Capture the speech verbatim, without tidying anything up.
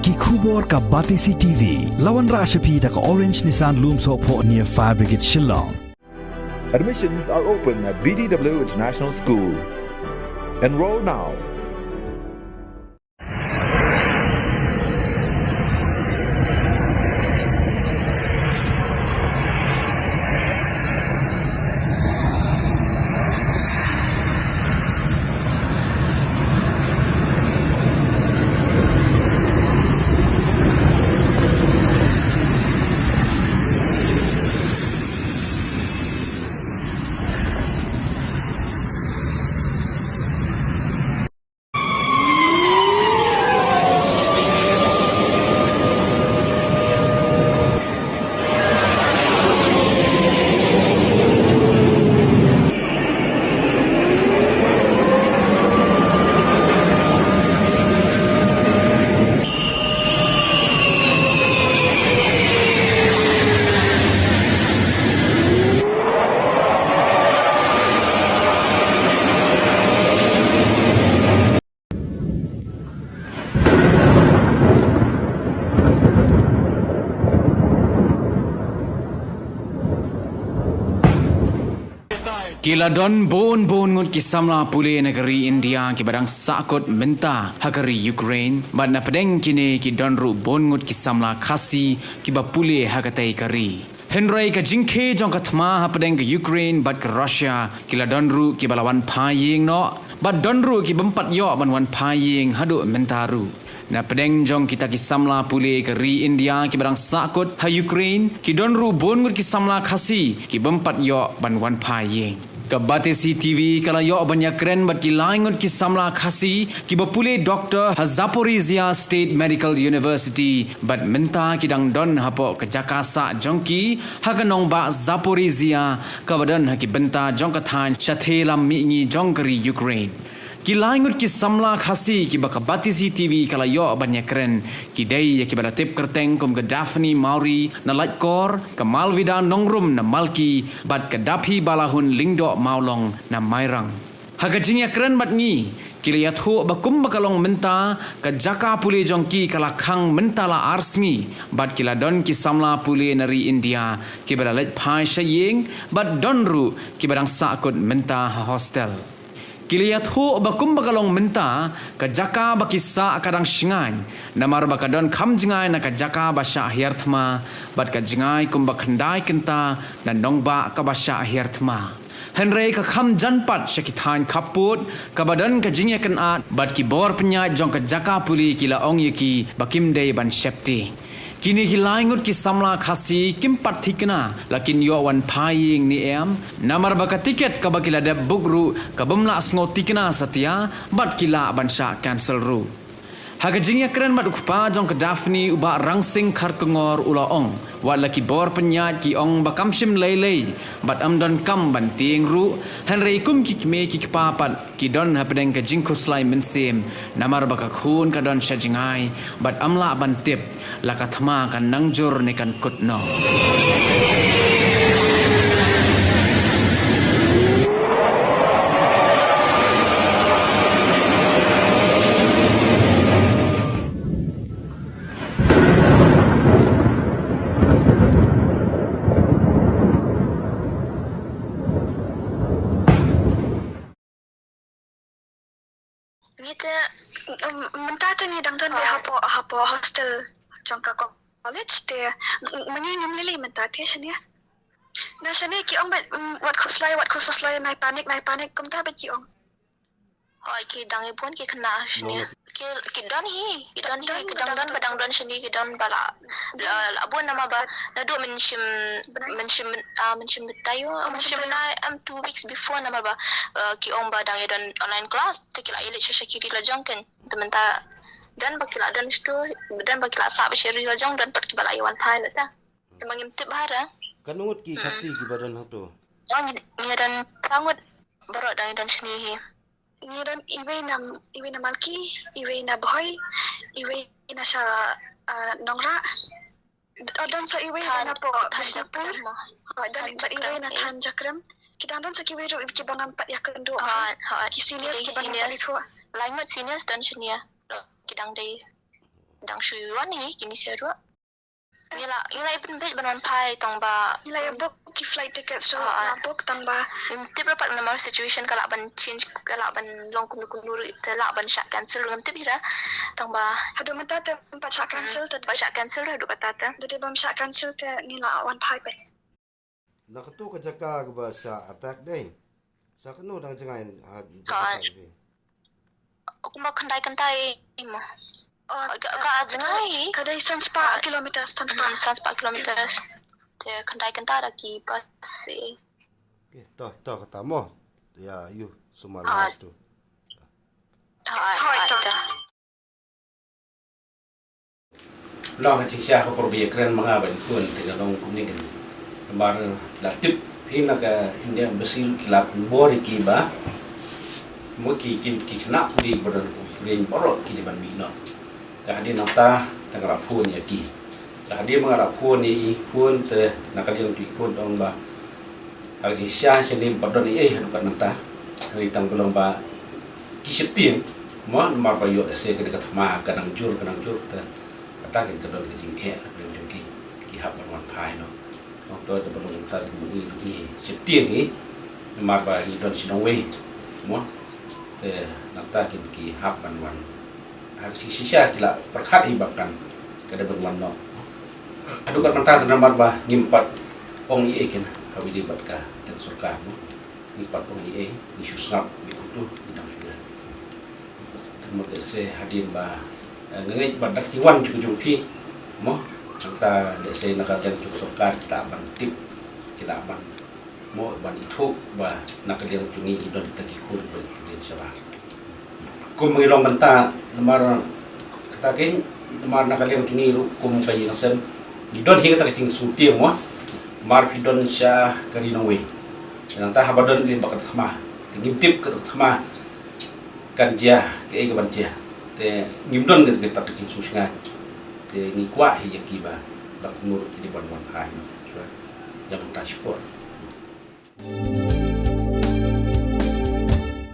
Ki khubor ka Batesi T V. La wanrah sha phi da ka Orange Nissan Lumsohphoh near Fire Brigade Shillong. Admissions are open at B D W International School. Enroll now. Ki la don bun bun ngut ki samla pule na ka ri India kiba dang sahkut mynta ha ka ri Ukraine, bad na pdeng kine ki don ruh bun ngut ki samla Khasi kiba pule ha katei ka ri. Hynrei ka jingkhie jong ka thma ha pdeng ka Ukraine bad ka Russia ki la don ruh kiba la wan phai ïing noh, bad don ruh ki bym pat ïoh ban wan phai ïing haduh mynta ruh. Na pdeng jong kita ki samla pule ka ri India kiba dang sahkut ha Ukraine, ki don ruh bun ngut ki samla Khasi ki bym pat ïoh ban wan phai ïing. Ka Batesi T V ka la ïoh ban ïakren bad ki lai ngut ki samla Khasi kiba pule doktor ha Zaporizhia State Medical University, bad mynta ki dang don hapoh ka jaka sah jong ki ha ka nongbah Zaporizhia kaba don ha ki bynta jong ka thaiñ shatei lam mihngi jong ka ri Ukraine. Ki lai ngut ki samla Khasi kiba ka Batesi T V ka la ïoh ban ïakren ki dei ïa kiba la tip kyrteng kum ka Daphne Mawrie na Laitkor, ka Malvida Nongrum na Malki, bad ka Daphi Balahun Lyngdoh Mawlong na Mairang. Ha ka jingïakren bad ngi, ki la ïathuh ba kumba ka long mynta, ka jaka pule jong ki ka la khang mynta la ar sngi, bad ki la don ki samla pule na ri India kiba la leit phai sha ïing, bad don ruh kiba dang sahkut mynta ha hostel. Ki la ïathuh ba kumba ka long mynta, ka jaka ba ki sah ka dang shngaiñ, namar ba ka don kham jngai na ka jaka ba shah hiar thma, bad ka jngai kumba khyndai kynta na nongbah kaba shah hiar thma. Hynrei ka kham jan pat sha ki thaiñ khappud kaba don ka jingïakynad bad ki bor pynïaid jong ka jaka pule ki la ong ïa ki ba kim dei ban sheptieng. Kine ki lai ngut ki samla Khasi kim pat thikna la kin ïoh wan phai ïing ne em, namar ba ka tiket kaba ki la dep book ruh ka bym lah sngew thikna satia bad ki lah ban shah cancel ruh. Ha ka jingïakren bad u kpa jong ka Daphne, u Bah Rangsing Kharkongor, u la ong, wat la ki bor pynïaid ki ong ba kam shym lei lei bad ym don kam ban tieng ruh, hynrei kum ki kmie ki kpa pat ki don hapdeng ka jingkhuslai mynsiem, namar ba ka khun ka don sha jngai bad ym lah ban tip la ka thma kan nang jur ne kan kut noh. Ngi te, um, mynta te ngi dang don beit hapoh, hapoh hostel jong ka college te, m-, m-, ma ngi ngim lili mynta te shane. Na shane ki ong beit, um, wat khuslai, wat khuslai, nai panic, nai panic, kumta beit ki ong. Hooid, ki dang ïa bun ki khynnah shane. Ki, ki don hi, ki don hi, ki dang don ba dang don shane, ki don ba la, la, la bun namar ba naduh mynshem, mynshem, ah, mynshem taïew, mynshem bnai, em, two weeks before namar ba, ah, ki ong ba dang ïa don online class, te ki la ïa leit sha sha ki ri la jong kan. Te mynta don ba ki la don shatu, don ba ki la sah ba sha ri la jong, don pat kiba la ïa wan phai na ta. Te ma ngim tip bha re. Katno ngut ki Khasi kiba don hato? Oh, ngi, ngi don phra ngut. Baroh dang ïa don shane hi. Ngi don iwei na, iwei na Malki, iwei na Bhoi, iwei na sha, ah, Nongrah. Oh, don sa iwei na poh Bishnupur. Oh, don iwei na Thanjakrem. Ki dang don sa kiwei ruh kiba ngam pat ïakynduh. Ki seniors kiba ngam pat ïathuh. Lai ngut seniors don shane. Ki dang dei. Dang shu wan hi kine sha ruh. Ngi la, ngi la ïa pynbeit ban wan phai tang ba ngi la ïa book ki flight ticket sha ruh, ah, la book tang ba ngim tip ruh pat namar situation ka lah ban change, ka lah ban long kumno kumno ruh, te lah ban shah cancel ruh ngim tip hi ra. Tang ba haduh mynta te pat shah cancel te, pat shah cancel ruh haduh kata te. Te dei bym shah cancel te ngi la wan phai pat. Na kato ka jaka kaba shah attack dei, sa kano dang jngai ha jaka, ah, sa phi? Kumba khyndai kynta ei mo. Oh, ka, ka jngai ka dei san spah kilometer, san spah. Hmm, san spah kilometer. Te khyndai kynta da ki bus ei. Okay, to, to kata mo. Ïa ïu sumaar, ah, last tu. Hooid, hooid, to. Long ha jingshisha ka por ba ïakren ma nga bad i khun te ka long kumne kane. Namar la tip hi na ka India Embassy ki la pynbor ïa ki ba mo ki, ki, ki khynnah pule ba don ha Ukraine baroh ki dei ban mih noh. Ka hadien nangta te nga la phone ïa ki. Ka hadien ba nga la phone ïa i khun te na ka liang jong i khun te ong ba ha ka jingshisha shane ym pat don ei ei haduh katne mynta. Hynrei tang ba long ba ki sheptieng mo, namar ba ïoh lehse kane ka thma ka nang jur, ka nang jur te kata ka don ka jingeh ha pdeng jong ki, ki hap ban wan phai noh. Nangta da ba long mynta ngi ruh ngi sheptieng hi namar ba ngi don sha nongwei mo. Te nangta ki, ki hap ban wan. Ha ka jingshisha ki la pyrkhat hi ba kan ka dei ban wan noh. Haduh katne mynta te namar ba ngim pat ong ei ei kane ha kawei de bad ka dang sorkar mo. Ngi pat ong ei ei, ngi shu sngap beit kumto, ngi dang shu ïa. Te mut lehse hadien ba, eh, nga ngeit ba da ka jingwan jong, jong phi mo, nangta lehse na ka liang jong sorkar ki lah ban tip, ki lah ban mo ban ithuh ba na ka liang jong ngi ki don kita ki khun ba ki don shabar. Kum ngi long mynta namar kata kein, namar na ka liang jong ngi ruh kum ka ïing ka sem ngi don hi kata ka jingsngewthuh mo. Namar phi don sha ka ri nongwei. Nangta haba don lei ba ka thma, te ngim tip ka thma kan jia kaei ka ban jia. Te ngim don kata ka jingsngewsynei. Te ngi kwah hi ïa ki ba la kumno ruh ki dei ban wan phai noh. Shuwa ïa mynta shipor.